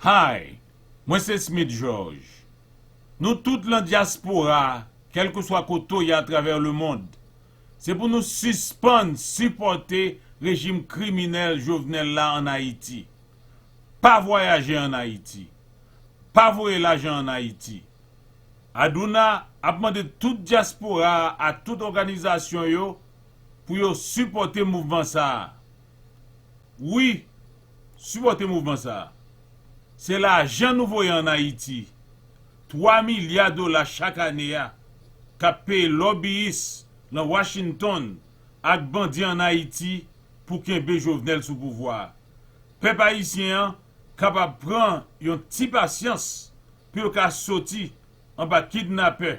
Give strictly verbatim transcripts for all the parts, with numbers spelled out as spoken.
Hi, mwen se Smith George. Nou tout lan dyaspora a, kèlkeswa kote w ye atravè lemonn, se pou nou sispann sipòte rejim kriminèl Jovenel la ann Ayiti. Pa vwayaje ann Ayiti. Pa voye lajan ann Ayiti. Adouna ap mande tout dyaspora a, tout òganizasyon yo, pou yo sipòte mouvman sa a. Wi, sipòte mouvman sa a. Se lajan nou voye ann Ayiti, twa milya dola chak ane a, k ap peye lòbiyis lan Washington ak bandi ann Ayiti pou kenbe Jovenel sou pouvwa a. Pèp ayisyen an kapab pran yon ti pasyans pou yo ka soti anba kidnapè,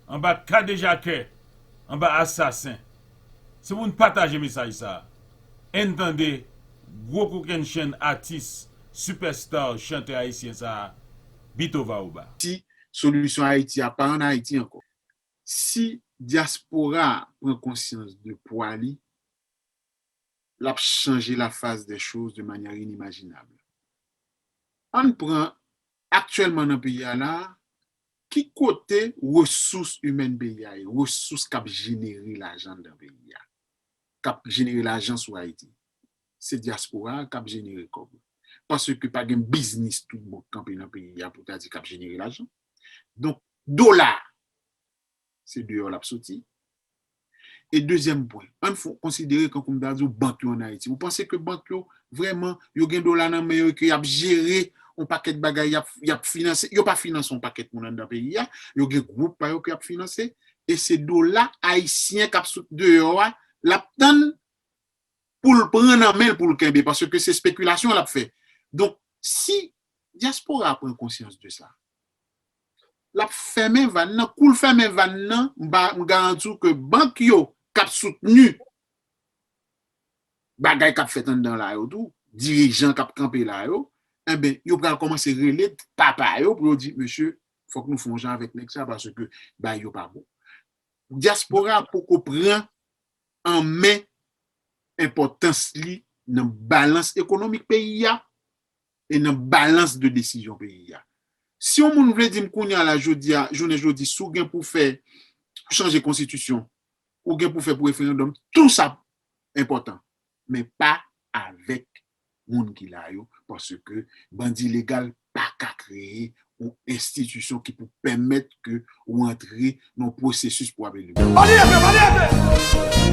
anba kadejakè, anba asasen. Se pou n pataje mesaj sa a. Ann tande gwo kokennchenn atis, sipèsta, chantè ayisyen sa a, Bito Vaoba. Si solisyon Ayiti a pa ann Ayiti ankò, si dyaspora a pran konsyans de pwa li, l ap chanje la face des choses de manière inimaginable. Ann pran aktyèlman nan peyi a la, ki kote resous imèn peyi a ye, resous k ap jenere lajan anndan peyi a, k ap jenere lajan sou Ayiti? Se dyaspora a k ap jenere kòb. Paske pa gen biznis tout bon k kanpe nan peyi a pou ta di k ap jenere lajan. Donk, dola a, se deyò l ap soti. E dezyèm pwen, ann fon konsidere, kankou m ta di w, bank yo ann Ayiti. Ou panse ke bank yo, vrèman, yo gen dola nan men yo e ke y ap jere yon pakèt bagay, y ap, y ap finanse, yo pa finanse yon pakèt moun anndan peyi a, yo gen gwoup pa yo ke y ap finanse, e se dola ayisyen k ap sot deyò a, l ap tann pou l pran nan men l pou l kenbe, paske se espekilasyon l ap fè. Donk, si dyaspora a pran konsyans de sa, l ap fèmen vàn nan. Kou l fèmen vàn nan, m ba, m garanti w ke bank yo k ap soutni bagay k ap fèt anndan la yo tou, dirijan k ap kanpe la yo, enben, yo pral kòmanse rele papa yo pou yo di, mesye, fòk nou fè yon jan avèk nèg sa, paske bagay yo pa bon. Dyaspora a poko pran an men enpòtans li nan balans ekonomik peyi a e nan balans de desizyon peyi a. Si yon moun vle di m kounye a la, jodi a, jounen jodi, si w gen pou fè, pou chanje konstitisyon, ou gen pou fè pou referandòm, tou sa enpòtan. Men pa avèk moun ki la yo, paske bandi legal pa ka kreye yon enstitisyon ki pou pèmèt ke ou antre nan yon pwosesis pou w ap elibere. Pale anpil, pale anpil!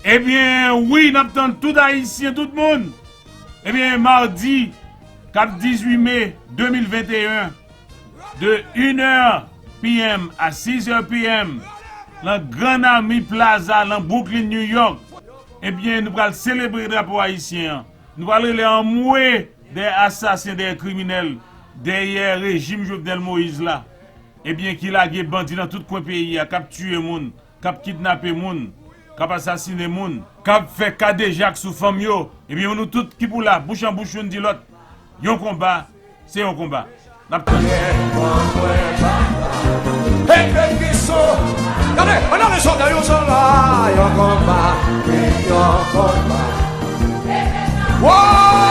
Ebyen, wi, n ap tann tout Ayisyen, tout moun. Ebyen, madi, k ap dizuit me de mil venteyen, de une heure P M a six heures P M, lan Grand Army Plaza, lan Brooklyn, New York, ebyen, nou pral selebre drapo ayisyen an. Nou pral rele anmwe dèyè asasen, dèyè kriminèl, dèyè rejim Jovenel Moïse la. Ebyen, ki lage bandi nan tout kwen peyi a, k ap tiye moun, k ap kidnape moun, k ap asasinen moun, k ap fè kadejak sou fanm yo. Ebyen, nou tout ki pou la, bouch an bouch, youn di lòt, yon konba, se yon konba. N ap tann. Hey, hey, Kristo! Gade, ann ale sòlda yo, sòlda, yon konba, yon konba. Wow!